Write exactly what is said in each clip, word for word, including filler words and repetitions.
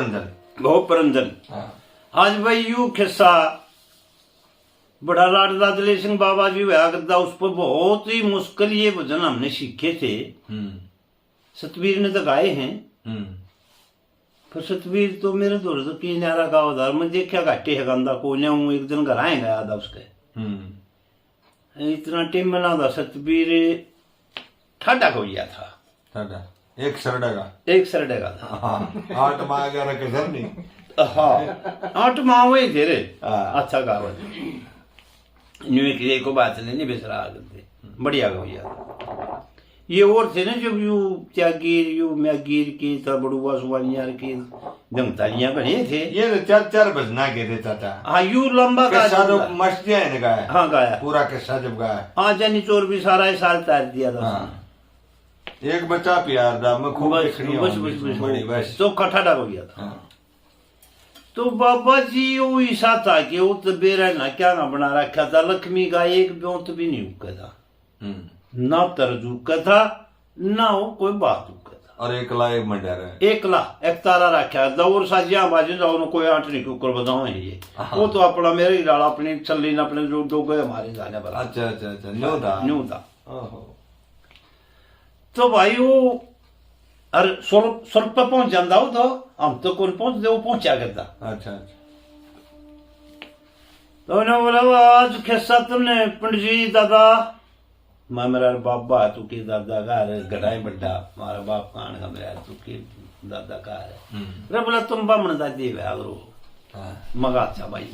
परंजन। बहुत परंजन। हाँ। आज भाई यू खिस्सा बड़ा लाडला दलेर सिंह बाबा जी होया करता, उस पर बहुत ही मुश्किल ये भजन हमने सीखे थे। हम्म। सतबीर ने तो गाए हैं, हम्म। पर सतबीर तो मेरे धोरे तो की न्यारा गावदार, मैं देखा घाटे है गांदा को न्याऊ, एक दिन घर आए गया था उसके। हम्म। इतना टेम में ना था सतबीर, ठाडा को गया था। ठाडा। एक सरडे का। एक सरडे का था। हाँ, आठ माह ग्यारह कसर नहीं। हाँ, आठ माह वही थे रे। हाँ। अच्छा गावत। न्यू एक, एक को बात नहीं, नहीं बिसरा करते। बढ़िया गवैया। ये और थे ना, जब यू त्यागीर, यू म्यागीर के था, बड़ुआ सुवानियार के, जंगतालियां घणे थे। ये तो चार, चार भजना के थे, चाचा। हाँ, यू लंबा का किस्सा तो मस्त है इनका है। हाँ, गाया। पूरा किस्सा जब गाया। हाँ, जानी चोर भी सारा ही साल तार दिया था हाँ। उसने। एक बच्चा प्यार दा, मैं खूब बस, देखनी बस, हूँ बस, बीच में बस, बड़ी, बस। बस। चोखा ठाडा हो गया था। हाँ। तो बाबा जी, वो ईसा था कि वो तो बेरा ना क्या ना बना रखा था, लक्ष्मी का एक ब्योंत भी नहीं उगता था। हम्म। ना तरज उगता था, ना वो कोई बात उगता था। और एकला एक मंडा रहे। एकला, एक तारा रखा, दौर साजिया बाजे जाओ ना, कोई आंट नहीं के ऊपर बताओ है ये। हाँ। वो तो अपना मेरे ही डाला, अपनी छल्ली ना, अपने जो दो गए हमारे जाने वाला। अच्छा, अच्छा, अच्छा, न्यू था। न्यू था। ओहो। तो भाई वो, अरे, सुर, सुर पे पहुंच जाता हो तो हम तो कौन पहुंचते, वो पहुंचा करता। अच्छा, अच्छा। तो उन्हें बोला, "वो आज खिस्सा तुमने पंडित जी दादा, मैं मेरा बाबा है, तू के दादा का है, घड़ा ही बड्डा, हमारा बाप कान का मेरा, तू के दादा का है।" हम्म। रे बोला, "तुम बामण दादी है, अगर हो।" हाँ। मगा, "अच्छा भाई,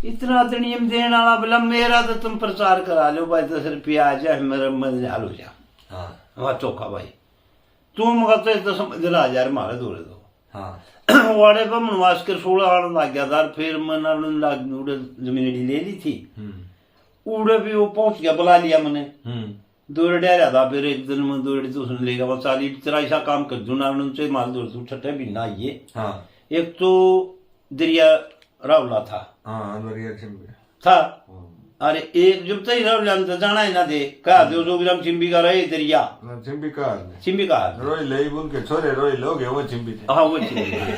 इतना तो नियम देने वाला, बोला, मेरा तो तुम प्रचार करा लो भाई, दस रुपया आ जाए, मेरा मन हाल हो जा।" हाँ। वहाँ चौका भाई, "तू मगा तो दस हजार मारे दो रे दो।" हाँ। वाड़े पे मनवास के सोलह आने लग गया था, फिर मैंने उड़े जमीन ले ली थी। हम्म। उड़े भी वो पहुंच गया, बुला लिया मैंने। हम्म। दो डेरा था, फिर एक दिन में दो तो उसने लेगा, बस चाली तेरा ऐसा काम कर दूं ना, उनसे माल दो तू छठे महीना आइए। हाँ। एक तो दरिया रावला था। हाँ, दरिया चिंबी। था। हाँ। अरे एक जब तई रावला में तो जाना ही ना दे, कहा दो सौ ग्राम चिंबी का रहे दरिया। ना, चिंबी का है। चिंबी का है। रोई ले, उनके छोरे रोई लोग हैं, वो चिंबी थे। हाँ, वो चिंबी थे।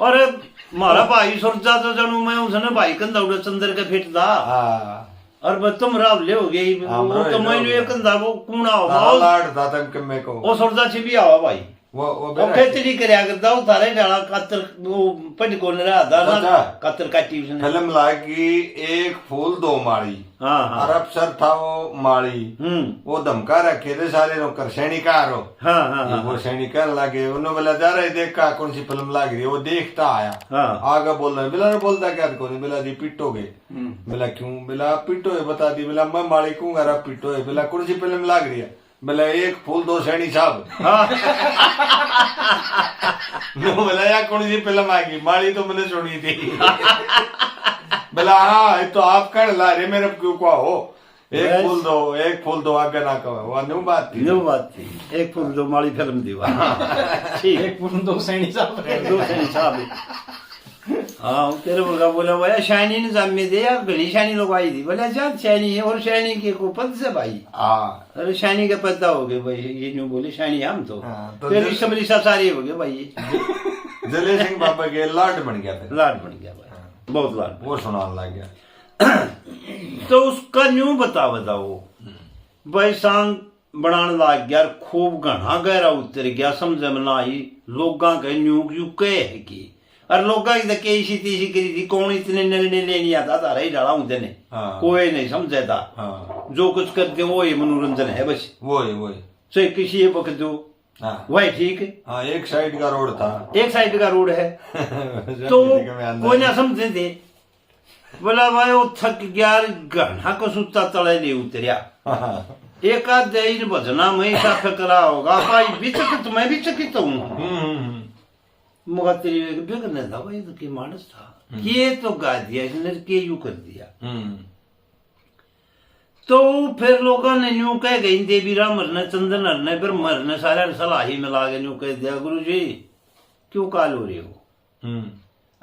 और मारा भाई सुरजा तो जानू मैं उसने भाई कंधा उड़े चंद्र के फिट था। हाँ। और बस तुम रावले हो गए, हाँ, वो तो मैंने एक कंधा वो कूणा होगा, हाँ, वो लाड था तम के में को। वो सुरजा चिंबी आवा भाई। वो, वो और बेरा खेचड़ी करया करता, वो थारे डाला कातर, वो पट को न रहा था ना, सोचा, कातर काटी उसने। फिल्म लागी एक फूल दो माली। हाँ, हाँ। और अफसर था वो माली। हम्म। वो धमका रखे थे सारे नौकर, "सैनिक आ रो।" हाँ, हाँ, ये हाँ, वो हाँ। सैनिक कहने लगे, उन्होंने बोला, "जा रहे देख का कौन सी फिल्म लाग रही है।" वो देखता आया। हाँ। आगे बोल रहे, बोला, "बोलता क्या कौन?" बोला, "जी पिटोगे।" हम्म। बोला, "क्यों?" बोला, "पिटो है, बता दी।" बोला, "मैं माली कहूंगा, रब पिटो है।" बोला, "कौन सी फिल्म लाग रही है?" बोला, "एक फूल दो सैनी साहब।" हाँ। मैं बोला, "या कौन सी फिल्म आ गई? माली तो मैंने सुनी थी।" बोला, "हाँ, ये तो आप कहने ला रहे, मेरे क्यों को हो? एक बस। फूल दो, एक फूल दो, आगे ना कहो।" वह न्यू बात थी। न्यू बात थी। एक फूल दो माली फिल्म दी वहाँ। ठीक। एक फूल दो सैनी साहब। एक दो सैनी साहब। हाँ, तेरे मुर्गा बोला, "भैया, शानी ने जामे दे यार, घणी शानी लोग आई थी।" बोला, "जा शानी है, और शानी के को पद से भाई?" हाँ। अरे, शानी के पैदा हो गए भाई, ये न्यू बोले, "शानी हम तो।" हाँ, तो फिर जल- ऋषभ ऋषा सारे हो गए भाई। जले सिंह बाबा के लाड बन गया फिर। लाड बन गया भाई। हाँ। बहुत लाड। वो सुनाने लग गया। तो उसका न्यू बता बताओ। हम्म। भाई सांग बनाने लाग गया, खूब घना गहरा उतर गया, समझ में ना आई। लोगां के न्यू यू कह है कि, और लोगां की तो कई सी तीसी करी थी, कौन इतने निर्णय लेने आता था, रही डाला हूं तेने। हाँ। कोई नहीं समझे था। हाँ। जो कुछ करते वो ही मनोरंजन है बस। वो ही, वो ही। चाहे किसी ये वक्त दो, हाँ। वही ठीक है। हाँ, एक साइड का रोड था। एक साइड का रोड है। तो कोई ना समझे थे। बोला, "भाई, वो थक गया, घना कसूता तले नहीं उतरिया।" एक आध दिन भजना में ऐसा फकरा होगा, भाई, विचकित, मैं विचकित हूँ। हम्म, हम्म, हम्म। मगर तेरी एक बिघने था भाई, तो के मानस था। हम्म। के तो गा दिया इसने, के यू कर दिया। हम्म। तो फिर लोगों ने न्यू कह गई, देवी राम हर ने, चंदन हर ने, ब्रह्म हर ने, सारे ने सलाही में लागे न्यू कह दिया, "गुरु जी, क्यों काल हो रहे हो?" हम्म।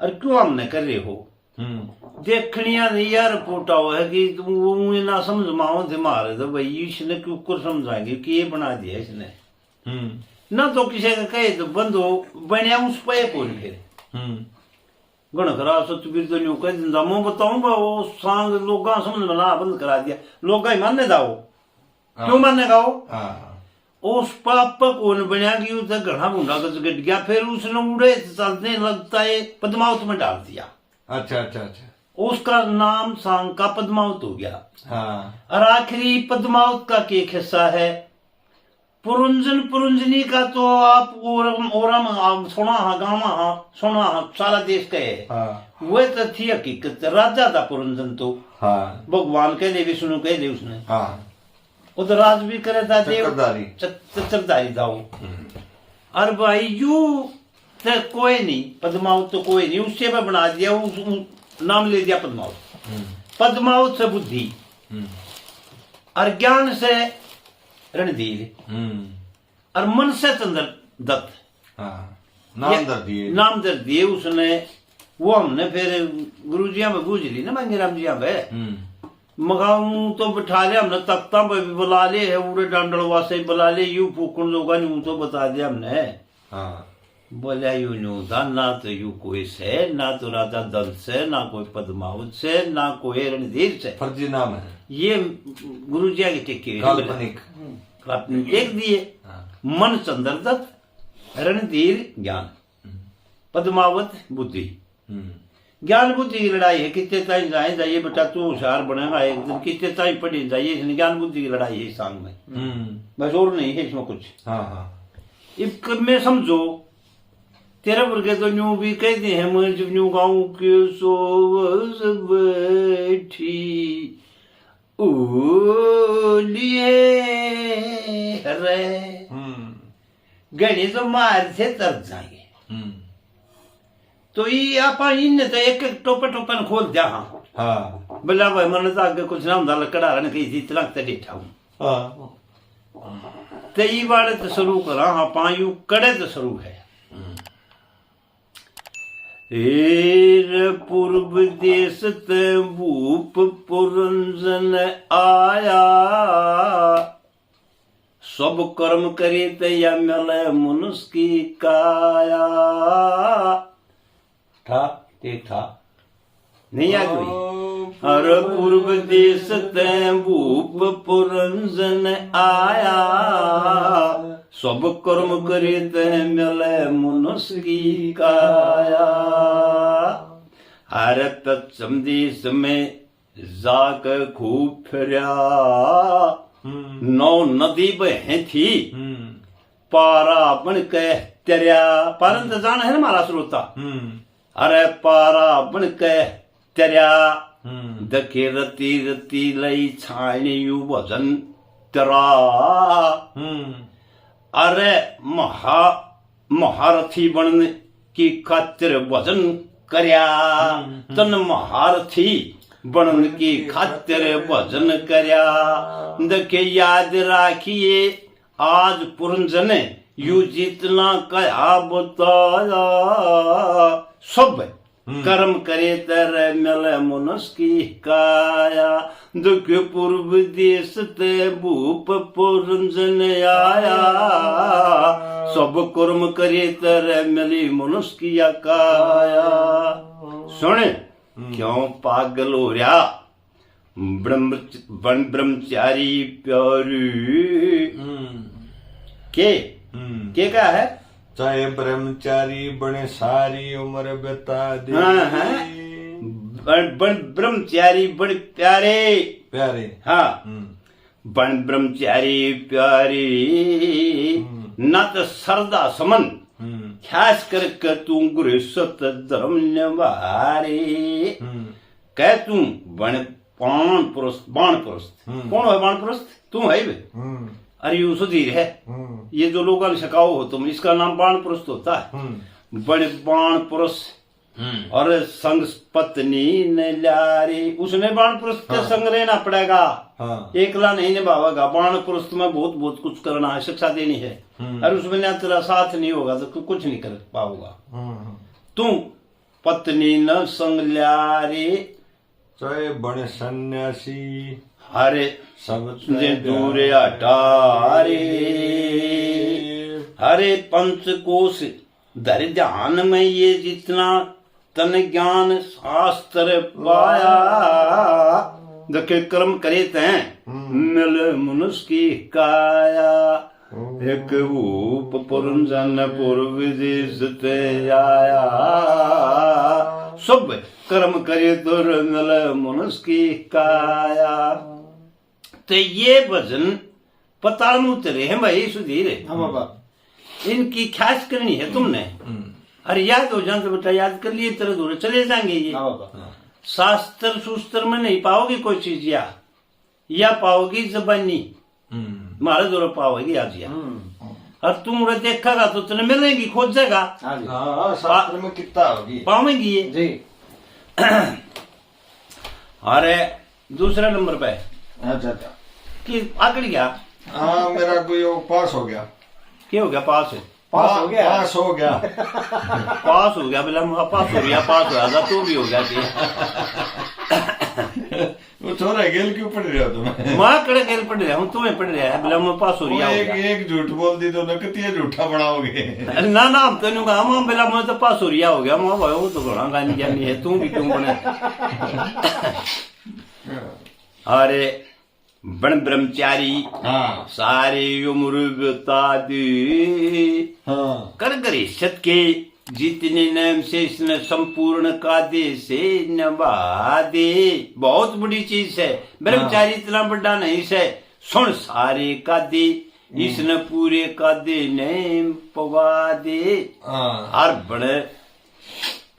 और क्यों हमने कर रहे हो? हम्म। देखनिया नहीं यार, रिपोर्ट आओ है कि तुम वो मुझे ना समझ में आओ थे मारे, तो भाई इसने क्यों कर समझाएंगे कि ये बना दिया इसने। हम्म। ना तो किसी का कहे तो बंद हो, बनया उस पे कौन फिर। हम्म। घणा खरा सतबीर तो न्यू कह दिंदा, मैं बताऊं बा, वो सांग लोगां समझ में ना बंद करा दिया, लोगां ही मानने दा वो। हाँ। क्यों मानेगा वो? हाँ। उस पाप पे कौन बनया कि उसे घणा भूंडा गज गट गया, फिर उसने उड़े चलने लगता है, पद्मावत में डाल दिया। अच्छा, अच्छा, अच्छा। उसका नाम सांग का पद्मावत हो गया। हाँ। और आखिरी पद्मावत का के किस्सा है, पुरंजन पुरंजनी का तो आप और, और हम, हम सुना हा, गावा हा, सुना हा, सारा देश कहे। हाँ। वह तो थी हकीकत, राजा था पुरंजन तो। हाँ। भगवान कह दे, विष्णु कह दे उसने। हाँ। वो तो राज भी करे था देव, चक्रधारी। चक-, चक्रधारी था वो। हम्म। और भाई यू तो कोई नहीं, पद्मावत तो कोई नहीं, उससे मैं बना दिया, उस, उस नाम ले दिया पद्मावत। हम्म। पद्मावत से बुद्धि, हम्म। और ज्ञान से रणधीर, हम्म। और मन से चंद्र दत्त। हाँ, नाम ये धर दिए। नाम धर दिए उसने। वो हमने फिर गुरु जिया में बूझ ली ना, मांगेराम जिया में। हम्म। मगाऊं तो बिठा ले हमने, तख्ता पे भी बुला ले है, उड़े डांडल वासे बुला ले, यू फूकण जोगा न्यू तो बता दिया हमने। हाँ। बोला यू न्यू था, ना तो यू कोई से, ना तो राजा दंत से, ना कोई पद्मावत से, ना कोई रणधीर से। फर्जी नाम है। ये गुरु जिया के टेके हुए काल्पनिक। काल्पनिक देख दिए। हाँ। मन चंद्रदत्त, रणधीर ज्ञान, हम्म। पद्मावत बुद्धि। हम्म। ज्ञान बुद्धि की लड़ाई है, कितने ताई जाए जाइए बेटा, तू होशियार बनेगा एक दिन, कितने ताई पढ़े जाइए, इसने ज्ञान बुद्धि की लड़ाई है इस सांग में। हम्म। बस और नहीं है इसमें कुछ। हाँ, हाँ। इब क-, मैं समझो, तेरे वर्गे तो न्यू भी कह दे हैं, मैं जब न्यू गाऊं के सोवज बैठी ओलिए रे। हम्म। घणी तो मार से तर जाएंगे। हम्म। तो ये आपा इनने तो एक एक टोपे टोपे ने खोल दिया। हाँ। हाँ। बोला भाई, मन्ने तो आगे कुछ ना होंदा, लकड़ा रन कही थी, इतना ते बैठा हूँ। हाँ। ते ई बाड़े तो शुरू करा, हाँ, पायू कड़े तो शुरू है। हम्म। एर पूर्व देश ते भूप पुरंजन आया, सब कर्म करे ते या मिले मनुष्य की काया। ठा, ठीक ठा। नहीं आ कोई? ओ, अरे पूर्व देश ते भूप पुरंजन आया, सब कर्म करे ते मिले मनुष्य की काया। अरे पश्चिम देश में जाके खूब फिरया, हम्म। नौ नदी बहे थी, हम्म। पारा बन के तरया। पारन तो जान है ना हमारा श्रोता। हम्म। अरे पारा बन के तरया, हम्म। दखे रती रती लई छाणी यू भजन तरा। हम्म। अरे महा-, महारथी बनन की खातिर भजन करया। हम्म, हम्म। तन महारथी बनन की खातिर भजन करया। दखे याद राखिए आज पुरंजन यू जितना कहा बताया। सब हम्म। कर्म करे ते मिले मनुष्य की काया। दुख पूर्व देश ते भूप पुरंजन आया। सब कर्म करे ते मिली मनुष्य की या काया। सुन, हम्म। क्यों पागल हो रहा? ब्रह्म-, बन ब्रह्मचारी प्यारी। हम्म। के? हम्म। के का है? चाहे ब्रह्मचारी बने सारी उम्र बिता दे। हाँ, हाँ। बन, बन ब्रह्मचारी बन प्यारे। प्यारे। हाँ। हम्म। बन ब्रह्मचारी प्यारी, हम्म। ना तो सरदा समन, हम्म। खास करके तू गृहस्थ धर्म निवारी। हम्म। कह तू बन बाण पुरस्त, बाण पुरस्त। हम्म। कौन है बाण पुरस्त? तू है बे। हम्म। अरे यू सुधीर है। हम्म। ये जो लोगों ने सिखाओ हो तुम, इसका नाम बाण पुरस्त होता है। हम्म। बन बाण पुरस्त। हम्म। और संग पत्नी ने ल्यारी, उसने बाण पुरस्त के हाँ। संग रहना पड़ेगा। हाँ। एकला नहीं निभावेगा। बाण पुरस्त में बहुत, बहुत कुछ करना है, शिक्षा देनी है। हम्म। और उसमें ना तेरा साथ नहीं होगा तो तू कुछ नहीं कर पाओगा। हम्म, हम्म। तू पत्नी न संग ल्यारी, चाहे बने सन्यासी, हरे सब जे ते दूर प्यारे। हटारे। अरे पंचकोश धर ध्यान में ये जितना तन ज्ञान शास्त्र पाया। देखे कर्म करे तैं हम्म। मिल मनुष्य की काया। हम्म। एक भूप पुरंजन पूर्व देश ते आया। सब कर्म करे तुर मिल मनुष्य की काया। ते ये भजन पताल में उतरे हैं भाई सुधीर। हाँ बाबा। इनकी ख्यास करनी है तुमने। हम्म। अरे याद हो जाए तो बेटा याद कर लिए, तेरे दूर चले जाएंगे ये। हाँ बाबा। शास्त्र शूस्त्र में नहीं पाओगे कोई चीज या, या पाओगी जबानी। हम्म। म्हारे दूर पाओगी आज या। हम्म। और तू उरे देखेगा तो तने मिलेंगी, खोजेगा। हाँ जी। हाँ, हाँ, शास्त्र में कितना होगी। पावेंगी ये। जी। अरे दूसरे नंबर पे। अच्छा, अच्छा। कि आकड़ गया। हाँ, मेरा कोई वो पास हो गया। क्या हो गया पास? पास हो पा-, गया। पास हो गया। पास हो गया, बोला, "मैं पास हो गया, पास हो गया, तू भी हो गया जी।" वो छोरा गेल क्यों पढ़ रहे हो तुम? मैं कड़े गेल पढ़ रहा हूँ, तुम्हें पढ़ रहा है, बोला, "मैं पास हो वो गया हो एक, गया।" एक झूठ बोल दी तो ना, कितने झूठा बनाओगे? ना, ना, हम तो नहीं कहा, मैं बोला, "मैं तो पास हो गया हो गया।" मैं भाई, वो तो घना गानी ज्ञानी है, तू भी क्यों बने? अरे बन ब्रह्मचारी हाँ। सारी उम्र बिता दी। हाँ। कर गृहस्थ के जितने नियम से इसने संपूर्ण कायदे से निभा दे। बहुत बड़ी चीज है। ब्रह्मचारी हाँ। इतना बड़ा नहीं से। सुन सारे कायदे, हम्म। इसने पूरे कायदे ने पवा दे। हाँ। हर बने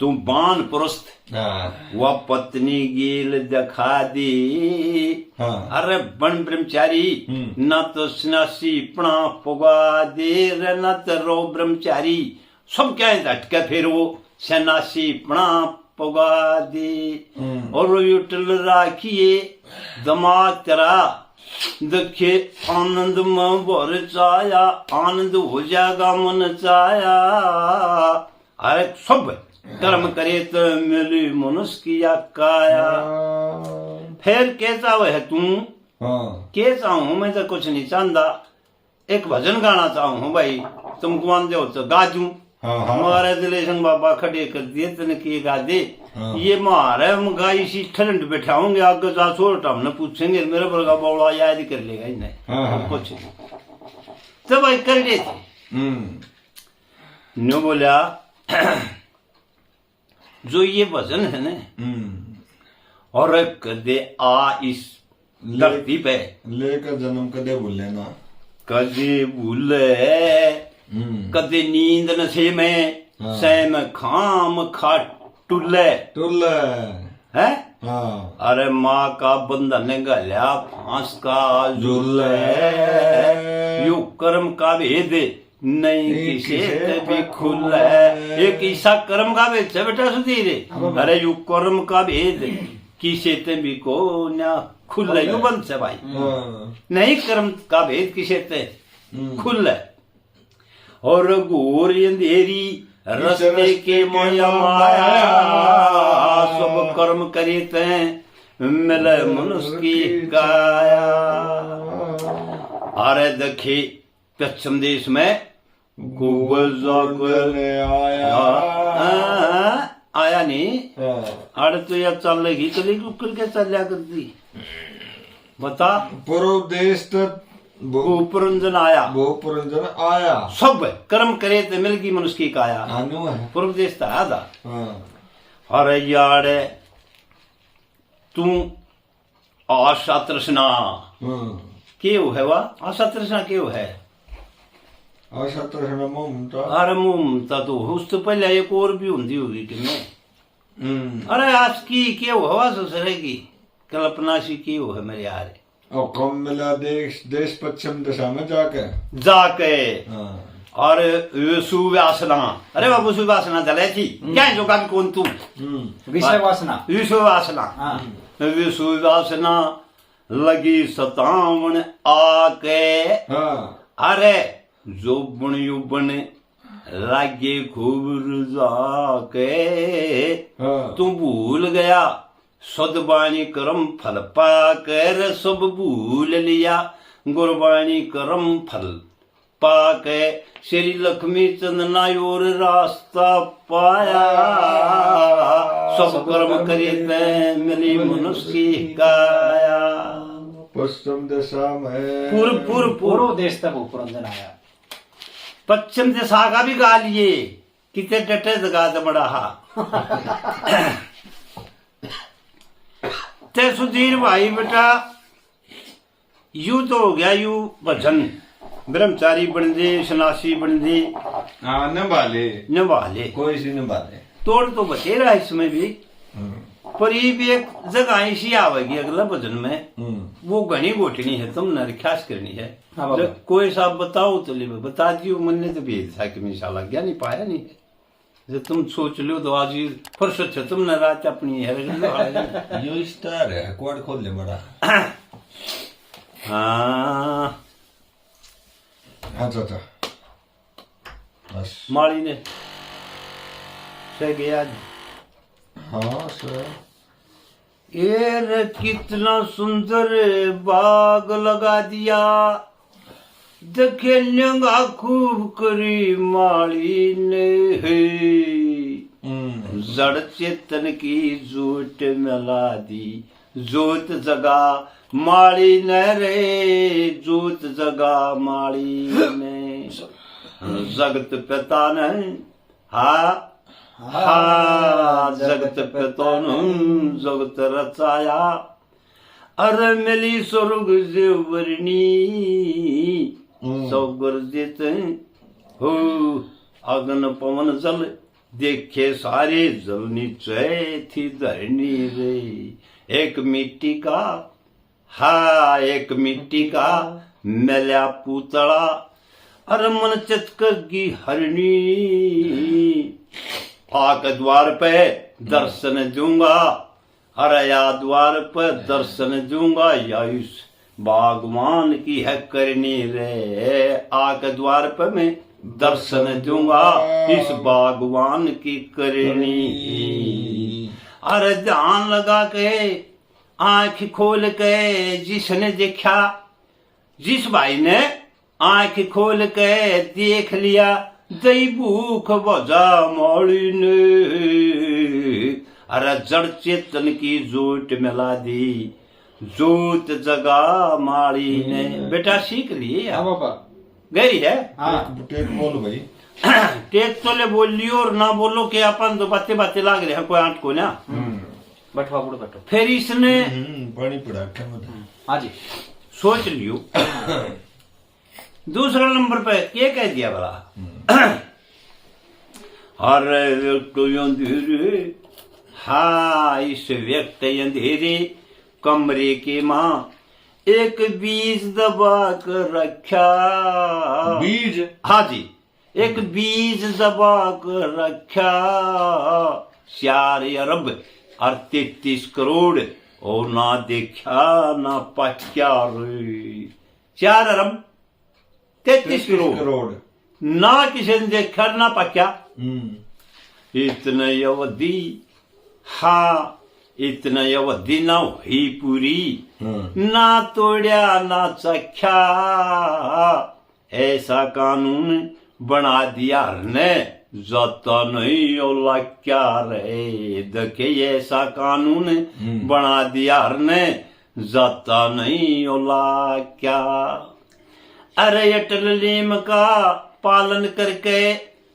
तू बानप्रस्थ हाँ। वा पत्नी गेल दिखा दे। हाँ। अरे बन ब्रह्मचारी, हम्म। ना तो सन्यासी पणा पुगा दे रे, ना तो रो ब्रह्मचारी। सब क्या है झटके फिर वो सन्यासी पणा पुगा दे। हम्म। और वो यूटल राखिए दिमाग तेरा, देखे आनंद में भर जाया, आनंद हो जाएगा मन चाया। अरे सब कर्म करे तो मिली मनुष्य की या काया। हाँ। फिर के चाहे है तू? हाँ। के चाहूँ मैं तो कुछ नहीं चाहता। एक भजन गाना चाहूँ हूँ भाई, तुम गुआन दे हो तो गा दूँ। हाँ, हाँ। हमारे दिलेशन बाबा खड़े कर दिए, तने के गा दे। हाँ। ये म्हारे हम गाई सी ठंड बैठाओगे, आगे जा छोड़ हमने पूछेंगे, मेरे वर्गा बौला याद कर लेगा इन्हें। हाँ, हाँ, कुछ नहीं। तो भाई कर लेते। हम्म। न्यू बोला, जो ये भजन है ना, हम्म। और कदे आ इस ले-, धरती पे। लेकर जन्म कदे भूले ना। कदे भूले, हम्म। कदे नींद नशे में, हाँ। सैम खाम खा टुल्ले। टुल्ले। हैं? हाँ। अरे माँ का बंधन घाल्या फांस का झूले। झूले। यो कर्म का भेद नहीं नहीं किसे किसे ते भी पे खुले। खुले। एक ईसा कर्म का भेद से बेटा सुधीर। हाँ बाबा। अरे यू कर्म का भेद किसे ते भी को ना खुले। खुले। यू बंद से भाई। हाँ। नहीं कर्म का भेद किसे ते हम्म। खुले। और घोर अंधेरी इस रस्ते रस्ते के के माया माया माया। माया। सब कर्म करे तैं मिले मनुष्य की काया। अरे देखे पश्चिम देश में खूब जाकर ने आया। हाँ, आया नहीं। हाँ। अरे तो या चल रही चली उकर के चल्या करती। बता। पूर्व देश तो भू-, भूपरंजन आया। भूपरंजन आया। सब कर्म करे ते मिल गई मनुष्य की काया। हाँ, न्यू है। पूर्व देश तो आया था। हाँ। अरे यार, तू आशा तृष्णा। हम्म। के हो है वा? आशा तृष्णा के हो है? आशा तृष्णा मोह ममता। अरे मोह ममता तो उस तो पहले एक और भी होंदी होगी कि नहीं? हम्म। अरे आशिकी के हो हवा ससुरे की, कल्पना सी के हो है मेरे यार। और कम मिला देश, देश पश्चिम दिशा में जाके। जाके। हाँ। और विषु वासना, अरे बाबू, विषु वासना जले थी, हम्म। क्या है जो काम कौन तू? हम्म। विषय वासना। विषु वासना। हाँ। विषु वासना लगी सतावण आके। हाँ। अरे जोबन युबन लागे खूब रुझा के। हाँ। तू भूल गया सदबाणी कर्म फल पाकर, सब भूल लिया गुरबाणी कर्म फल। पाके श्री लक्ष्मी चंद ना और रास्ता पाया। सब कर्म करे ते मिली मनुष्य की काया। पश्चिम दिशा में पूर्व, पूर्व, पूर्व। पूर्व देश तक वो पुरंजन आया। पश्चिम दिशा का भी गा लिए, किते डटे जगा दमड़ा हा। ते सुधीर भाई बेटा, यू तो हो गया, यू भजन, ब्रह्मचारी बन दे, सन्यासी बन दे, हाँ, निभा ले। निभा ले। कोई सी निभा ले। तोड़ तो बतेरा है इसमें भी, हम्म। पर ये भी एक जगह ऐसी आवेगी अगला भजन में, हम्म। वो घनी घोटनी है, तुमने ख्यास करनी है। हाँ, बाबा। जब कोई साहब बताओ तो ले, बता दियो, मन्ने तो भेज था कि मिसा लग गया, नहीं पाया नहीं है। जब तुम सोच लो तो आज ये फुर्सत है, तुमने रात अपनी है, रख लो आज। यो स्टार है, अखबार खोल ले बड़ा। हाँ। अच्छा, अच्छा। बस। माली ने से गया। हाँ, सर। ए रे, कितना सुंदर बाग लगा दिया, देखे लंगा खूब करी माली ने। हम्म। जड़ चेतन की जोत मिला दी, जोत जगा माली ने रे, जोत जगा माली ने। जगत पिता ने, हा, हा, जगत पिता ने जगत रचाया। अरे मिली स्वर्ग से वरनी, हम्म। सौगरजित हो, अग्न पवन जल देखे सारे, जल नीचे थी धरनी रे। एक मिट्टी का, हा, एक मिट्टी का मिल्या पुतला, अरे मन चित की हरनी। आके द्वार पे दर्शन दूंगा, अरे या द्वार पे दर्शन दूंगा, या इस भगवान की है करनी रे। आके द्वार पे मैं दर्शन दूंगा, इस भगवान की करनी। अरे ध्यान लगा के, आंख खोल के जिसने देखा, जिस भाई ने आंख खोल के देख लिया, दई भूख बुझा माली ने। अरे जड़ चेतन की जोत मिला दी, जोत जगा माली ने। हम्म। बेटा सीख लिए यार। हाँ बाबा। गई है? हाँ। टेक, टेक बोल भाई। टेक तो ले बोलियो और ना बोलो कि अपन तो बातें बातें लाग रहे हैं, कोई आंट को ना। हम्म। बैठो, आप बैठो। फिर इसने हम्म, पानी पड़ा के मत। हाँ जी। सोच लियो। दूसरा नंबर पे के कह दिया भला? हम्म। हर व्यक्ति अंधेरे, हाँ, इस व्यक्ति अंधेरे कमरे के माँ एक बीज दबा कर रखा। बीज? हाँ जी, एक बीज दबा कर रखा। चार अरब और तैतीस करोड़, और ना देखा ना पाक्या रे। चार अरब तैतीस करोड़। करोड़। ना किसी ने देखा, ना पाक्या। हम्म। इतने अवधि, हाँ, इतने अवधि ना हुई पूरी, हम्म। ना तोड़या, ना चख्या। ऐसा कानून बना दिया हरने, जाता नहीं ओ लाक्या रे। देखे, ऐसा कानून हम्म। बना दिया हरने, जाता नहीं ओ लाक्या। अरे अटल नेम का पालन करके,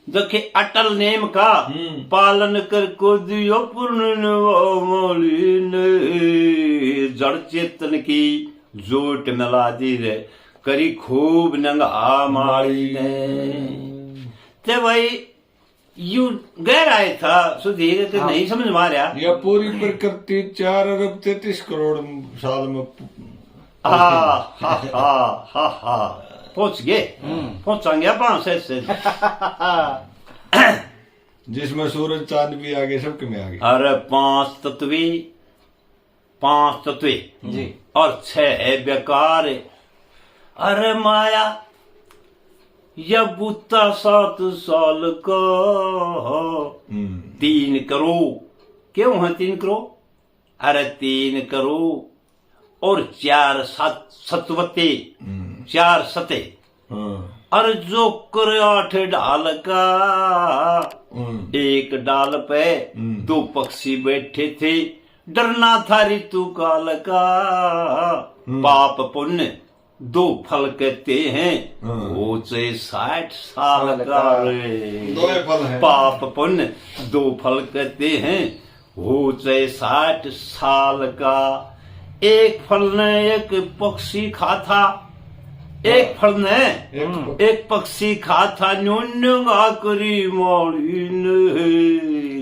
देखे अटल नेम का हम्म। पालन करके दियो पूर्ण निभावली ने। जड़ चेतन की जोत मिला दी रे, करी खूब नंगा माली ने। ते भाई, यू गहराई था सुधीर के हाँ। नहीं समझ में आ रहा। या पूरी प्रकृति चार अरब तैतीस करोड़ साल में। हा, हा, हा, हा, हा। पहुंच गए। हम्म। पहुंचांगे पांच से, से। जिसमें सूरज चांद भी आ गए, सब किमें आ गए। अरे पांच तत्वी, पांच तत्वे जी। और छह है बेकार। अरे माया, या बूता सात साल का, हम्म। तीन करो, क्यों है तीन करो? अरे तीन करो और चार सत-, सतवते, हम्म। चार सते। हाँ। अरे जोकर आठ डाल का, हम्म। एक डाल पे हम्म। दो पक्षी बैठे थे, डरना था ऋतु काल का। हम्म। पाप पुण्य दो फल कहते हैं, हम्म। हो चाहे साठ साल साल का का। रे। दो ही फल हैं। पाप पुण्य दो फल कहते हैं, हो चाहे साठ साल का। एक फल ने एक पक्षी खा था, एक फल ने एक पक्षी। एक पक्षी खा था, न्यू न्यू गा करी माली ने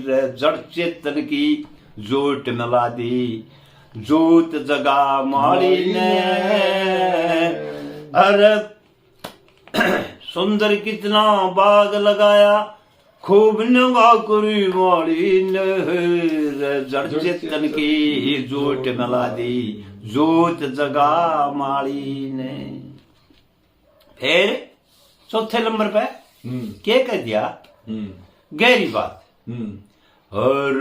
रे, जड़ चेतन की जोत मिला दी, जोत जगा माली ने। अरे सुंदर कितना बाग लगाया, खूब नंगा करी माली ने रे, जड़ चेतन की जोत मिला दी, जोत जगा माली ने। फिर चौथे नंबर पे हम्म। के कह दिया? हम्म। गहरी बात। हम्म। और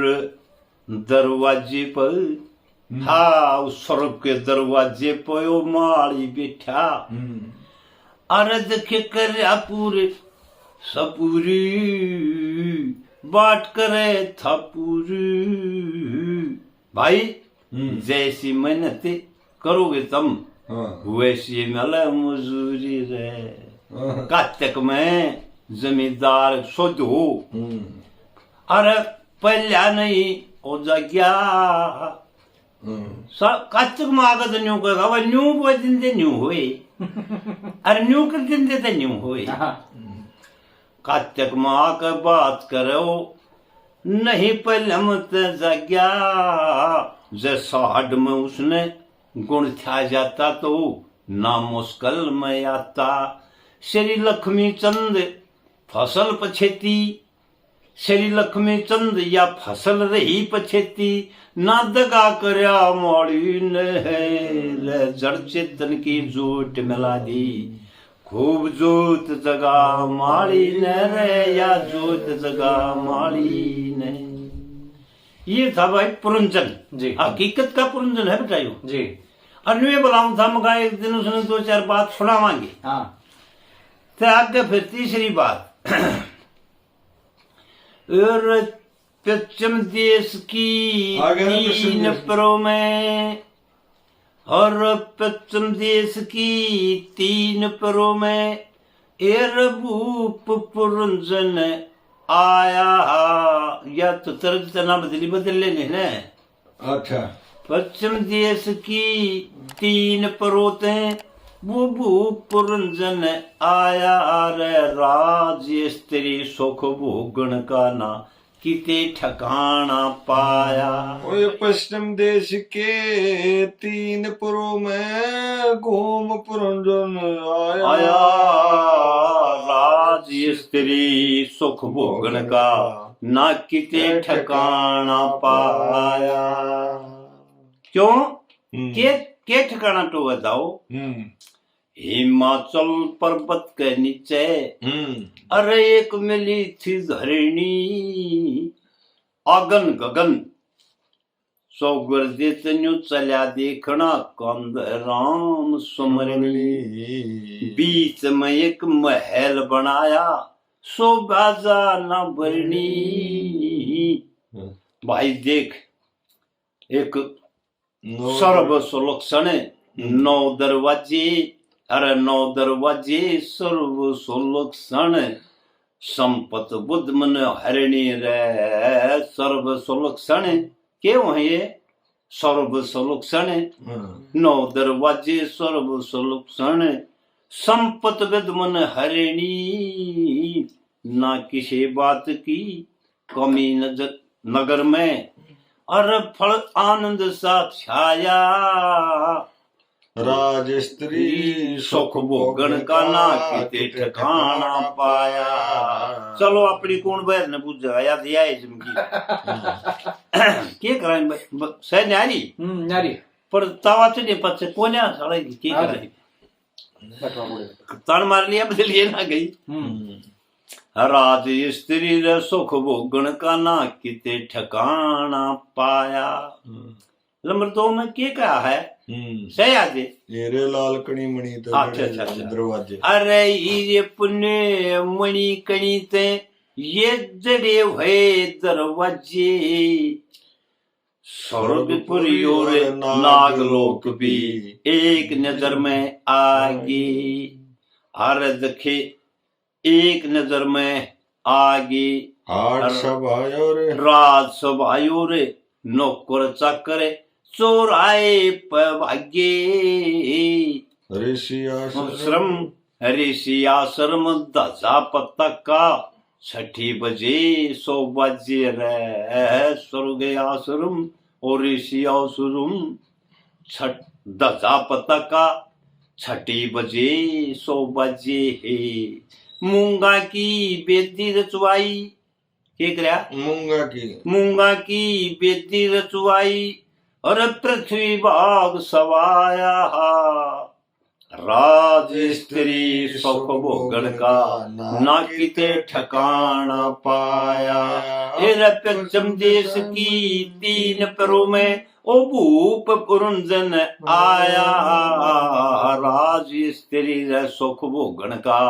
दरवाजे पर, हम्म। हाँ, उस स्वर्ग के दरवाजे पे वो माली बैठा। हम्म। अरे देखे कर पूरे सपूरी, बाट करे था पूरी। भाई, हम्म। जैसी मेहनत करोगे तुम, हाँ। वैसी मिले मजूरी रे। हाँ। कातक में जमींदार शुद्ध हो। हम्म। अरे पहला नहीं हो जा गया। हम्म। सा-, कातक में आके तो न्यू कहेगा, "वह न्यू बोल दिन दे न्यू होए।" अरे न्यू कर दिन दे तो न्यू होए। हाँ। कातक में आके बात करो, नहीं पहले मत जाग्या। जैसा हड में उसने गुण था जाता तो ना मुश्किल में आता। श्री लक्ष्मी चंद फसल पछेती, श्री लक्ष्मी चंद या फसल रही पछेती, ना दगा करया माली ने रे, जड़ चेतन की जोत मिला दी। खूब जोत जगा माली ने रे, या जोत जगा माली ने। ये था भाई पुरंजन। जी। हकीकत का पुरंजन है बेटा यो। जी। और न्यू ये बुलाऊं था, मगा एक दिन उसने दो चार बात सुनावांगे। हाँ। ते आगे फिर तीसरी बात। और पश्चिम देश की आगे ना पश्चिम तीन देश। परों में, और पश्चिम देश की तीन परों में, एर भूप पुरंजन आया। या तो तर्ज तना बदली बदल लेने ने। अच्छा। पश्चिम देश की तीन परों ते वो भूप पुरंजन आया रे, राज स्त्री सुख भोगण का ना किते ठिकाना पाया। ओए पश्चिम देश के तीन परों में घूम पुरंजन आया। आया राज स्त्री सुख भोगण का ना किते ठिकाना पाया। क्यों? हम्म। के, के ठिकाना तो बताओ? हम्म। हिमाचल पर्वत के नीचे, हम्म। अरे एक मिली थी धरणी, अगन गगन। सौगर दे तन्यू चल्या देखना, कंध राम सुमरणी। सुमरणी। बीच में एक महल बनाया, शोभा जा ना भरणी। हम्म। भाई देख, एक नौ सर्व सुलक्षण, हम्म। नौ दरवाजे, अरे नौ दरवाजे सर्व सुलक्षण, संपत बुद्ध मन हरणी रे सर्व सुलक्षण। के हो ये सर्व सुलक्षण? हम्म। नौ दरवाजे सर्व सुलक्षण, संपत बुद्ध मन हरणी, ना किसी बात की कमी नजर नगर में, अर फल आनंद सा छाया। राज स्त्री सुख भोगण का ना किते ठिकाना पाया। चलो, अपनी कौन बहर ने पूछेगा, याद ही आए जिनकी। के करां भाई, ब-, सह न्यारी। हम्म, न्यारी। पर तावा चढ़े पाछे कोन्या साला की, के हाँ जी। करां? बैठवा बूढ़े। तान मार लिया, बदलिए ना गई। हम्म। राज स्त्री रे सुख भोगण का ना किते ठिकाना पाया। हम्म। नंबर दो में के कहा है? हम्म। सही आज। ये रे लाल कणी मणि ते अच्छा, बड़े अच्छा, अच्छा। दरवाजे। अरे हीरे पुने मणि कणी ते ये जड़े हुए दरवाजे। स्वर्गपुरी और नागलोक भी एक नजर में आ गए। अरे देखे एक नजर में आ गए। हाट और सभायो रे। राज सभायो रे, नौकर चाकर चौराहे पे भागे। ऋषि आश्रम। आश्रम, ऋषि आश्रम धजा पताका, छठी बजे सो बाजे रे। स्वर्ग आश्रम और ऋषि आश्रम, छठ, धजा पताका, छठी बजे सो बाजे है। मूंगा की बेदी रचवाई, के करया? मूंगा की। मूंगा की बेदी रचवाई और पृथ्वी भाग सवाया। राज स्त्री सुख भोगण का ना किते ठिकाना पाया। ए रे पंचम देश की तीन परों में ओ भूप पुरंजन आया। राज स्त्री रे सुख भोगण का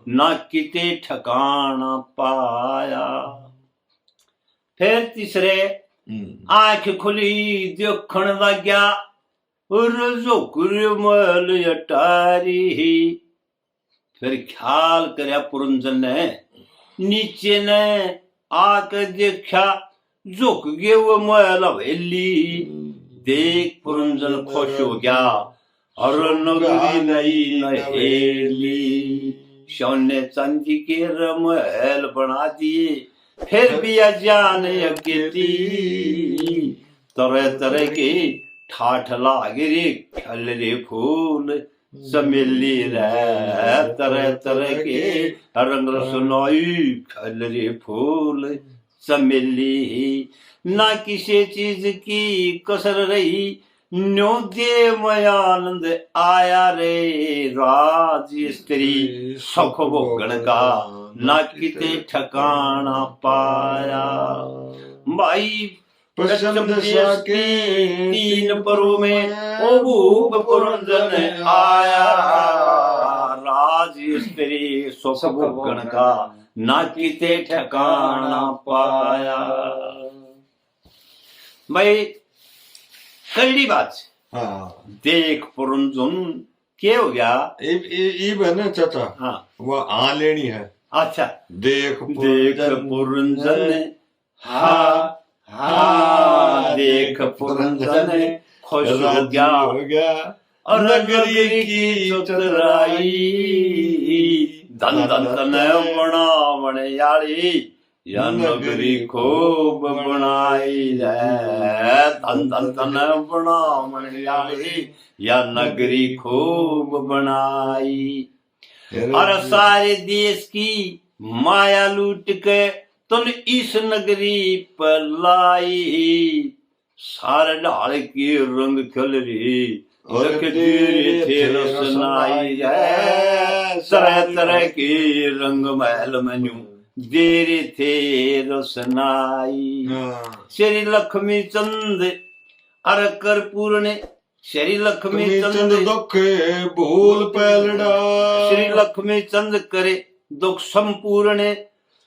ना किते ठिकाना पाया। फिर तीसरे हम्म। आंख खुली देखण लाग्या, और झोंकरे महल अटारी। फिर ख्याल करया पुरंजन ने, नीचे ने आके देखा, झुक गए वो महल हवेली। देख पुरंजन खुश हो गया, और नगरी नई नहेली। सोने चांदी के रे महल बना दिए, फिर भी अजान अकेती। तरह तरह के ठाठ लाग रे, खिल रे फूल चमेली रे। तरह तरह के रंग रसनाई, खिल रे फूल चमेली। ना किसी चीज की कसर रही, न्यो दे में आनंद आया रे। राज स्त्री सुख भोगण का ना किते ठिकाना पाया। भाई पसंद पसंद सा के तीन परों में ओ भूप पुरंजन आया। राज स्त्री सुख भोगण का ना किते ठिकाना पाया। भाई, कड़ी बात। हाँ। देख पुरंजन, के हो गया? इब, इब, इब है ना चाचा? हाँ। वो हाँ लेनी है। अच्छा। देख देख पुरंजन, पुरंजन, हाँ, हाँ, देख पुरंजन, खुश हो राजी गया। हो गया। और नगरी नगरी की की चतुराई, धन धन धन बनावण आली, या नगरी खूब बनाई है। धन धन धन बनावण आली, या नगरी खूब बनाई। अरे और सारे देश की माया लूट के तन इस नगरी पर लाई। सारे ढाल की रंग खिल रही, और लख दे रे थे रसनाई है। तरह तरह के रंग महल में न्यू दे रे थे रसनाई। हाँ। श्री लक्ष्मी चंद अर कर पूर्ण, श्री लक्ष्मी लक्ष्मी चंद चंद दुख भूल पैलड़ा। श्री लक्ष्मी चंद करे दुख संपूर्ण।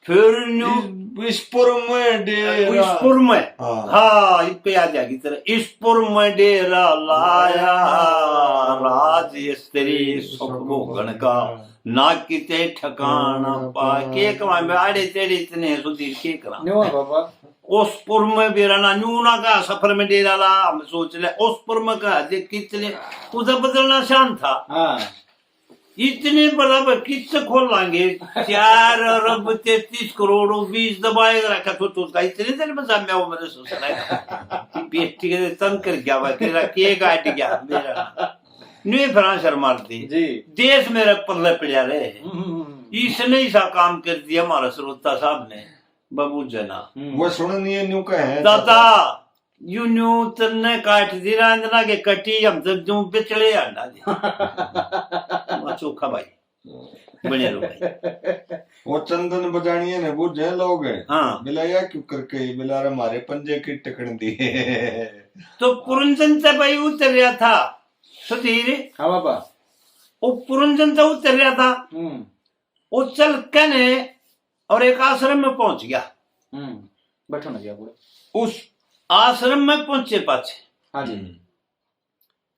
फिर न्यू इस, इसपुर में डेरा। इसपुर में। हाँ। हाँ, इब याद आ गई तेरा। इसपुर में डेरा लाया, राज स्त्री सुख भोगण का ना किते ठिकाना पा। के कमा में आड़े तेड़े इतने सुधीर के करा। न्यू है बाबा। उसपुर में भी रहना, न्यू ना का सफर में डेरा ला, हम सोच ले, उसपुर में का देख कितने उधर बदलना शान था। हाँ। इतने बराबर किस्त खोल लांगे, चार अरब तैंतीस करोड़ बीस दबाए रखा तो, तो उसका इतने दिन में जाम्या वो मेरे ससुर है। बेटी के तंग कर गया भाई, तेरा के काट गया मेरा। न्यू फ्रांसर मारती। जी। देश मेरे पल्ले पड़या रहे। हम्म, हम्म, हम्म। इसने ऐसा काम कर दिया हमारा श्रोता साहब ने, बाबू जना। हम्म। वो सुन नहीं है, न्यू का है। दादा, यू न्यू तन्ने काट दी रांझना के कटी, हम तो यूं बिचले अंडा दे। वाह, चोखा भाई। बने रहो भाई। वो चंदन बजानिए ने बूझे लोग। हाँ। बिला या क्यों करके, बिला रे मारे पंजे की टकन दी। तो पुरंजन ते भाई उतर रहा था सुधीर। हाँ बाबा। वो पुरंजन ते उतर रहा था। हम्म। वो चल के ने और एक आश्रम में पहुंच गया। हम्म। बैठो ना जी आप। उस आश्रम में पहुंचे पाछे। हाँ जी। हम्म।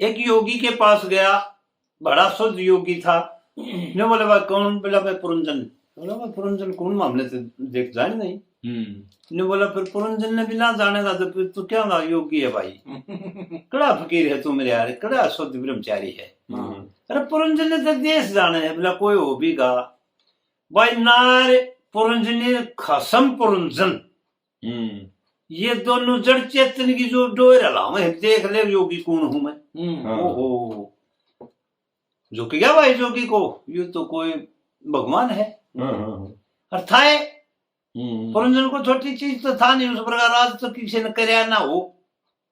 एक योगी के पास गया, बड़ा शुद्ध योगी था। ने बोले, "भाई कौन?" बोला, "भाई पुरंजन।" बोला, "भाई पुरंजन कौन, मामले से देख जाने नहीं।" हम्म। ने बोला, "फिर पुरंजन ने भी ना जानेगा तो फिर तू क्या होगा, योगी है भाई? कड़ा फकीर है तू मेरे यार, कड़ा शुद्ध ब्रह्मचारी है।" हम्म। अरे पुरंजन ने तो देश जाने है।" बोला, "कोई हो भी गा भाई नार, पुरंजनी खसम पुरंजन।" हम्म। ये दोनों जड़ चेतन की जो डोर हलावे, देख ले योगी कौन हूं मैं। हम्म। हाँ। ओहो, झुक गया भाई योगी को, ये तो कोई भगवान है। हाँ, हाँ, हाँ। और था ये, हम्म। पुरंजन को छोटी चीज तो था नहीं, उस प्रकार राज तो किसी ने करया ना हो।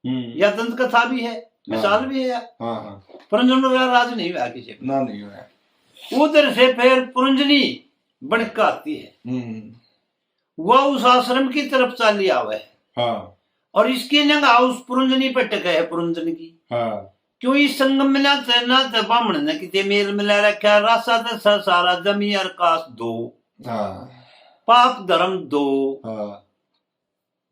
हम्म। या दंत कथा भी है, हाँ। मिसाल भी है। हाँ, हाँ। पुरंजन का राज नहीं हुआ किसी पे। ना, नहीं हुआ। उधर से फिर पुरंजनी बन के आती है। हम्म। वह उस आश्रम की तरफ चाली आवे है। हाँ। और इसकी नगाह उस पुरंजनी पे टके है, पुरंजन की। हाँ। क्यों इस संगम में ना ते, ना ते बामण ने किते मेल मिला रखा, रासा ते सा-, सारा जमी और कास दो। हाँ। पाप धर्म दो। हाँ।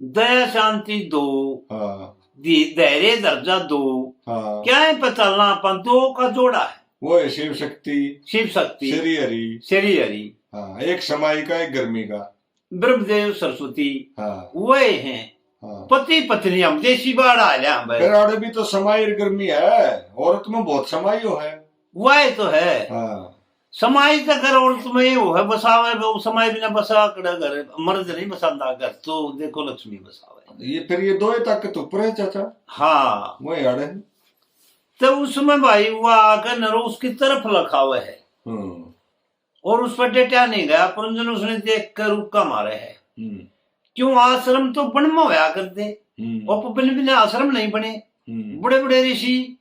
दया शांति दो। हाँ। धी-, धैर्य धैर्य दो। हाँ। क्या है पे चलना अपन दो का जोड़ा है। वो है शिव शक्ति। शिव शक्ति। श्री हरि। श्री हरि। हाँ, एक समाई का, एक गर्मी का। ब्रह्मदेव सरस्वती। हाँ। वह हैं। हाँ। पति पत्नी हम देसी बाढ़ आ लिया हम भाई। फिर आड़े भी तो समाई और गर्मी है, औरत में बहुत समाई हो है। वह तो है। हाँ। समाई तो घर औरत में ही हो है, बसावे वो समाई बिना बसा कड़ा घर, मर्द नहीं बसांदा घर, तो देखो लक्ष्मी बसावे। ये फिर ये दो ही ताकत ऊपर है चाचा। हाँ। वही आड़े। तो उसमें भाई वो आकर नरो उसकी तरफ लखावे है। हम्म। और उस पर डटा नहीं गया, पुरंजन उसने देख कर रुक्का मारे है। हम्म। क्यों आश्रम तो बन में होया करते, हम्म। और बन बिना आश्रम नहीं बने। हम्म। बड़े बड़े ऋषि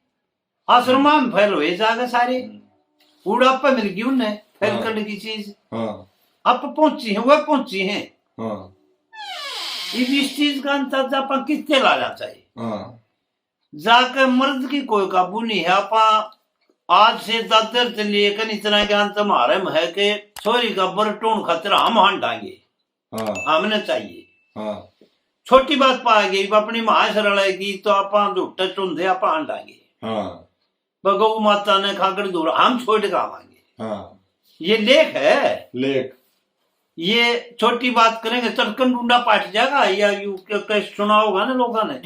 आश्रम हम्म। में फैल हुए जाके सारे। हम्म। उड़ापा मिल गई उन्हें फैल हाँ। करने की चीज। हाँ। आप पहुंची हैं, वह पहुंची हैं। हाँ। इब इस चीज का अंदाजा अपन किससे लाना चाहिए? हाँ। जाके मर्द की कोई काबू नहीं है। आपा आज से दादर से लिए कन इतना ज्ञान तुम्हारे में है कि छोरी का बर टोण खातिर हम हांडांगे। हाँ। हमने चाहिए। हाँ। छोटी बात पा गई, अपनी माँ से रलेगी तो आपा झूठे चुंदे आपा हांडांगे। हाँ। पर गौ माता ने खाकर दूर हम छोड़ के आवांगे। हाँ। ये लेख है। लेख। ये छोटी बात करेंगे, चटकन डूंडा पाट जाएगा, या यू के, के सुना होगा ना लोगों ने।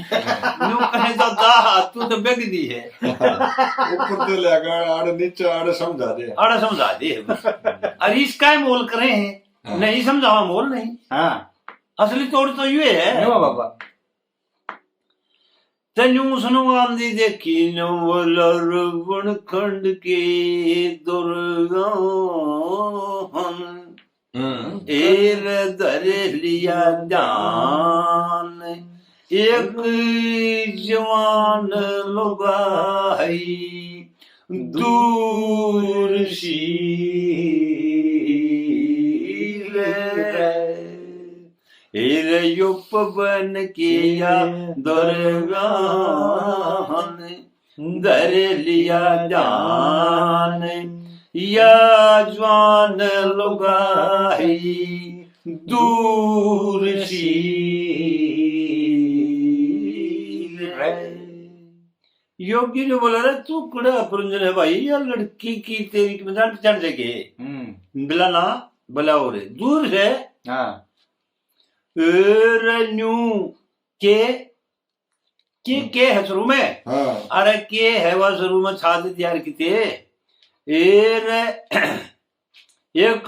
यू कहे तो दा, तू तो बेग दी है। ऊपर तो लगा, आड़े नीचे, आड़े समझा दे। आड़े समझा दे। अरे इसका ही मोल करें हैं। हाँ। नहीं समझावा मोल नहीं। हाँ। असली तोड़ तो ये है। न्यू बाबा। तन्यू सुनवांदी देखी नवलर बन खंड के दुर्गान। हम्म। एर धर लिया ध्यान, एक जवान लुगाई दूर सी रे। एर यो पवन किया दुर्गान, धर लिया ध्यान, या जवान लुगाई दूर सी रे। योगी ने बोला, "रे तू कड़ा पुरंजन है भाई, या लड़की की तेरी की मजाक चढ़ जाएगी।" हम्म। बिला ना, बिला हो रे, दूर से। हाँ। ए रे न्यू के, के, हम्म। के है शुरू में? हाँ। अरे के है वह शुरू में छाद तैयार की थे। ए रे एक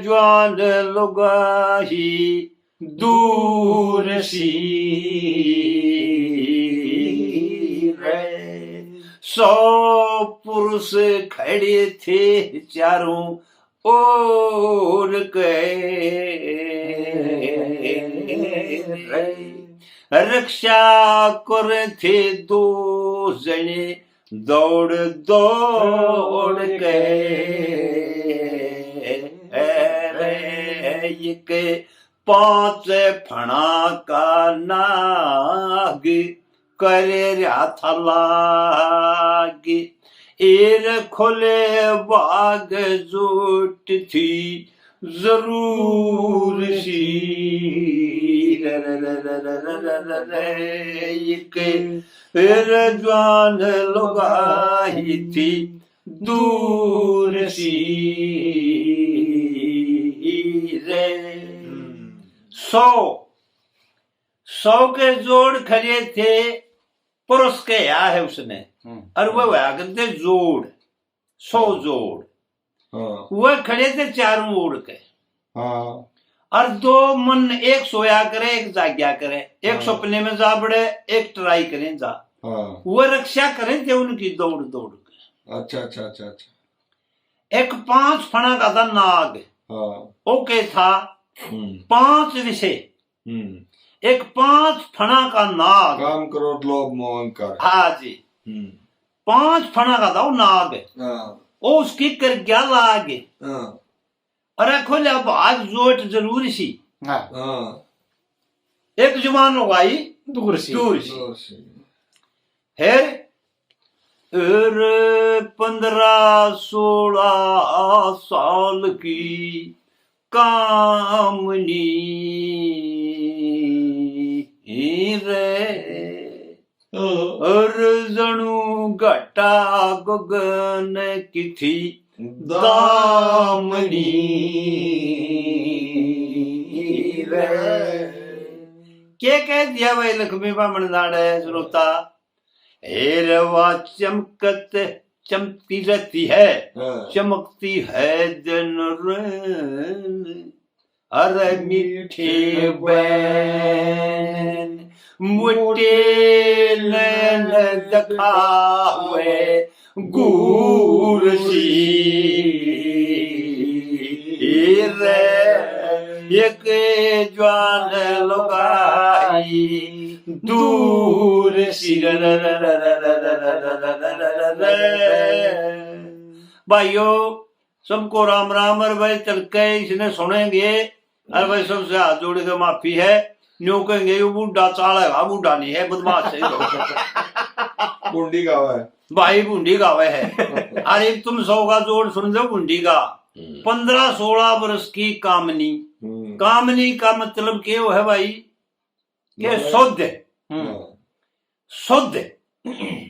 जवान लुगाई दूर सी रे, सौ पुरुष खड़े थे चारों ओर के रे, रक्षा कर थे दो जने दौड़ दौड़ के रे, एक पांच फणा का नाग करे रहा था लाग। एर खोले बाग जोट थी जरूर सी। रे, रे, रे, रे, रे, रे, रे, रे, रे, एक फिर जवान लुगाई थी दूर सी रे। हम्म। सौ, सौ के जोड़ खड़े थे, परोस के आया है उसने। हम्म। और वह हुआ करते जोड़, सौ जोड़। हाँ। वह खड़े थे चारों ओर के। हाँ। और दो मन, एक सोया करे, एक जाग्या करे, एक हाँ। सपने में जा बड़े, एक ट्राई करें जा। हाँ। वह रक्षा करें थे उनकी दौड़ दौड़ के। अच्छा, अच्छा, अच्छा, अच्छा। एक पांच फणा का था नाग। हाँ। ओके था हम्म। पांच विषय। हम्म। एक पांच फणा का नाग। काम, क्रोध, लोभ, मोह, अहंकार। हाँ जी। हम्म। पांच फणा का था वो नाग। हाँ। वो उसकी कर गया लाग। हाँ। अरे खोल्या भाग जोट जरूर सी। हाँ। हाँ। एक जुबान हो गई दूर सी। दूर सी। दूर सी। फिर, फिर पन्द्रह सोलह साल की कामनी रे। और जणु घटा गगन की थी दामनी रे। के कह दिया भाई लक्ष्मी बामण लाड़े श्रोता? हेर वा चमकत चमकती रहती है, हाँ। चमकती है दिन रैन। अरे मीठे बैन मोटे नैन दिखावे घूर सी रे। एक जवान लुगाई दूर सी रे। भाइयों, सबको राम राम। और भाई, चल के इसने सुनेंगे। और भाई, सबसे हाथ जोड़ के माफी है। न्यू कहेंगे, "यो बूढ़ा चाल है, हाँ, बूढ़ा नहीं है, बदमाश है।" भूंडी गावे है। भाई, भूंडी गावे है। अरे, तुम सौ का जोड़ सुन लो भूंडी का। हम्म। पन्द्रह सोलह वर्ष की कामनी। हम्म। कामनी का मतलब के है भाई? के मतलब? शुद्ध। हम्म। हाँ। शुद्ध,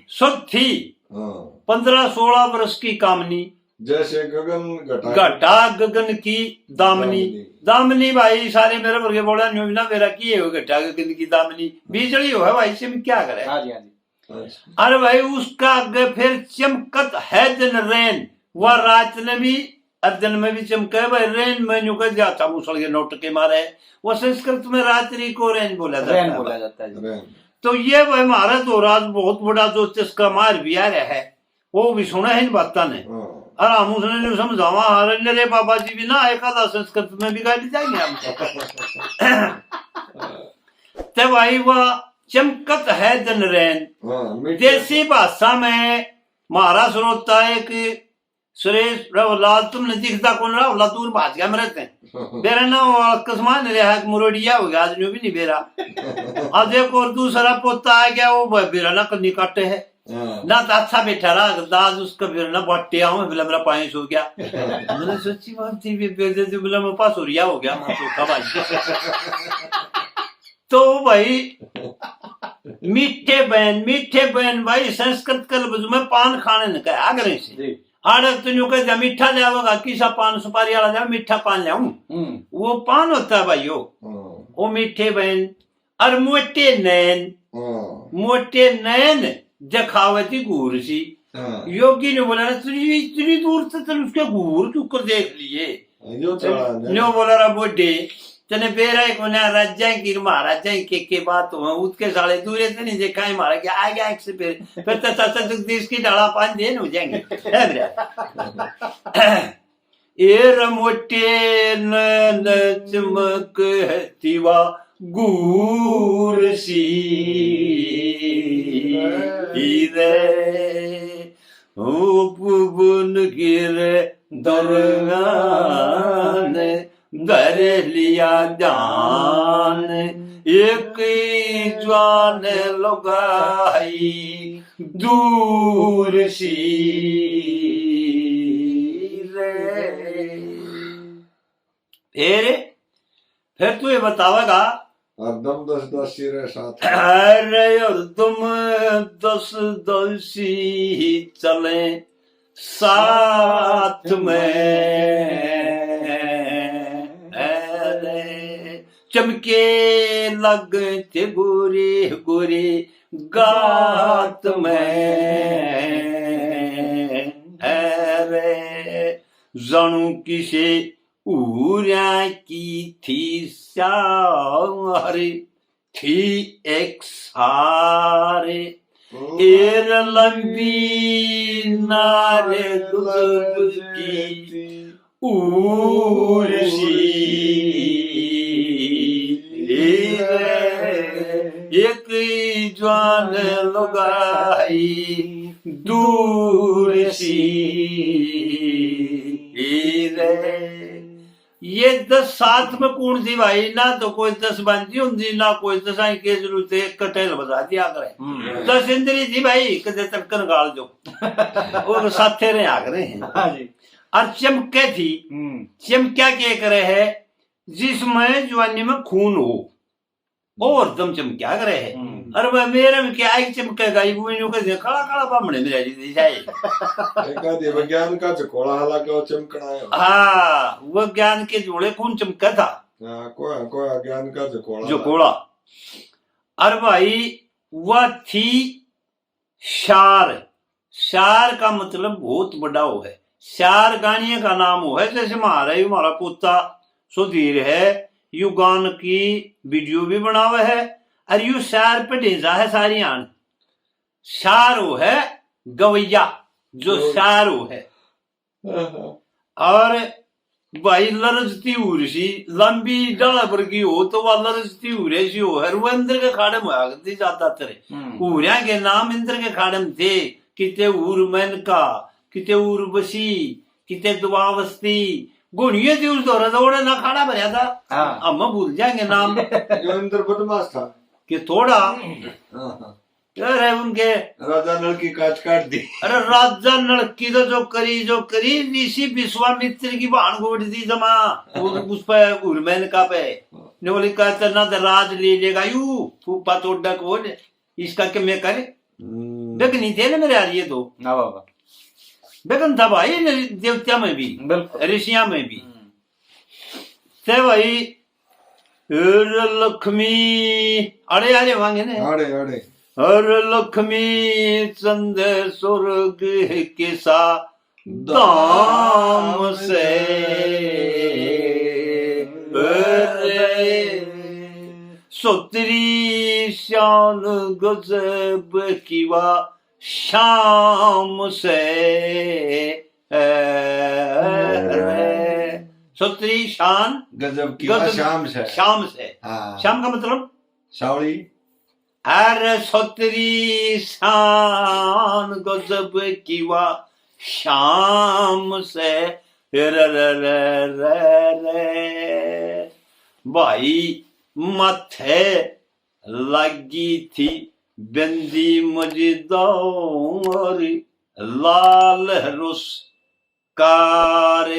शुद्ध थी। हाँ। पन्द्रह सोलह वर्ष की कामनी। जैसे गगन घटा घटा गगन की दामनी। दामनी। दामनी भाई, सारे मेरे वर्गे बोला, न्यू ना मेरा की है, घटा गगन की दामनी। बिजली हो है भाई, इसमें क्या करे? हाँ जी, हाँ जी। अच्छा। अरे भाई, उसका आगे फिर चमकत है दिन रैन, वह रात ने भी और दिन में भी चमके भाई, रैन में न्यू कह जाता मूसल के नोट के मारे। वो संस्कृत में रात्रि को रैन बोला जाता रैन है। बोला जाता है जी। रैन। तो ये भाई महाराज और आज बहुत बड़ा जो चस्का मार भी आ रहा है, वो भी सुना है इन बातां ने। हाँ। और हम उसने न्यू समझावा, हाँ, रे बाबा जी भी ना, एक आधा संस्कृत में भी गाली जाएंगे हम। ते भाई, वह चमकत है दिन रैन। हाँ, मीठे देसी भाषा में महाराज श्रोता एक सुरेश, राहुल लाल, तुमने दिखता कौन? राहुल लाल दूर भाज गया मेरे से। बेरा ना वो आसमान रहा है, मुरड़िया हो गया, आज न्यू भी नहीं बेरा। आज एक और दूसरा पोता आ गया, वो ब-, बेरा ना कन्नी काटे है। हाँ। ना तो अच्छा बैठा रहा, दाज उसका बेरा ना बट्टे आऊं, बोला मेरा पांच हो गया। मैंने सोची, बात थी, बे-, बे-, बे-, बोला मैं पास हो रिया हो गया, मैं तो खा भाई। तो भाई, मीठे बहन, मीठे बहन भाई, संस्कृत के लफ्ज में पान खाने ने कहा, आगरे से। जी। आड़े तो न्यू कह दिया, "मीठा ले आओगा, किसा पान सुपारी वाला जाओ, मीठा पान ले आऊं।" हम्म। वो पान होता है भाइयों। हम्म। वो मीठे बहन, और मोटे नैन, हम्म। मोटे नैन दिखावे थी घूर सी। हाँ। योगी ने बोला, "तुझे इतनी दूर से तन उसके घूर क्यों कर देख लिए?" यो चला है। न्यो बोला, "रा बूढ़े, तने बेरा ही कोन्या, राजा की महाराजा की के, के बात हो, उसके साले दूरे से नहीं देखा है, मारा क्या आ गया एक से फिर, फिर तो चाचा जगदीश की डाला पान देन हो जाएंगे।" है मेरा। एर मोटे नैन चमक है तिवा घूर सी रे। ओ पवन गिर दरगान धर लिया ध्यान, एक ही जवान लुगाई दूर सी रे। फिर, फिर तू ये बतावेगा। हरदम दस दस ही रहे साथ में। अरे हरदम दस दस ही चले साथ में। अरे चमके लग थे गोरे गोरे गात में। अरे जानू किसे हूरिया की थी सार, थी एक सार। एर लंबी नार गजब की हूर सी रे। एक जवान लुगाई दूर सी रे। ये दस साथ में कौन थी भाई? ना तो कोई दस बांधी होंदी, ना कोई दस आई के जरूरत है, एक कटेल बजा दिया करे। हम्म। दस इंद्री थी भाई, कदे तड़कन गाल जो। और साथे रहे आ करे हैं। हाँ जी। और चमके थी। हम्म। चमक्या के करे है? जिसमें जवानी में खून हो, वो हरदम चमक्या करे है। हम्म। अरे वह मेरे में क्या एक चमकेगा, ये वो यूं कहते हैं, काला काला बामणे मेरा जी जाए। एक आधी वो ज्ञान का झकोला हालांकि वो चमकना है। हाँ, वो ज्ञान के झोले कौन चमका था? हाँ, कोया, कोया ज्ञान का झकोला। झकोला। अरे भाई, वह थी शार। शार का मतलब बहुत बड़ा हो है। शार गानिये का नाम हो है, जैसे म्हारा यू, म्हारा पोता सुधीर है, यू गान की वीडियो भी बनावे है और यू शार पे ढेंजा है सारी आन। शार हो है गवैया, जो गवैया। शार हो है। हाँ, हाँ। और भाई लरजती हूर सी, लंबी डाला वर्गी हो तो वह लरजती हूरे सी हो, हर वो इंद्र के खाड़े में होया करती ज्यादातर। हम्म। हूरिया के नाम इंद्र के खाड़े में थे, किते हूर मेनका, किते उर्वशी, किते दुआवस्ती। घोड़िए थी उस दौरे तो ओड़े ना खाड़ा भरया था। हाँ। हम भूल जाएंगे नाम। जो इंद्र बदमाश था। कि थोड़ा हाँ, हाँ। अरे उनके राजा नल की काट काट दी। अरे राजा नल की तो जो करी, जो करी, ऋषि विश्वामित्र की भाण गोड़ दी जमा। और उस पे, उर्मेनका पे। हाँ। ने बोली कहते ना तो राज ले लेगा यू, फूफा तो डक हो ने, इसका के मैं करे। हम्म। बेगन ही थे ना मेरे यार ये तो। ना बाबा। बेगन था भाई ने देवता में भी, बिल्कुल। ऋषियां में भी। हम्म। ते भाई, हर लक्ष्मी, अरे, अरे, मांगे ने। अरे, अरे। हर लक्ष्मी चंद स्वर्ग के सा धाम से, अरे, सोतरी शान गजब की वा शाम से, अरे, सोतरी शान गजब की गजब वा शाम से। शाम से। हाँ। शाम का मतलब? सावली। अरे सोतरी शान गजब की वा शाम से, रे, रे, रे, रे, रे। भाई, माथे लागी थी बिंदी मजदौर, लाल रुस कार,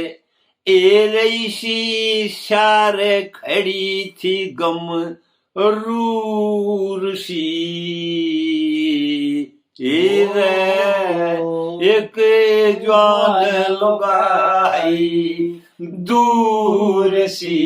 ए रईसी शार खड़ी थी गम रूर सी। ए रे, एक जवान लुगाई दूर सी।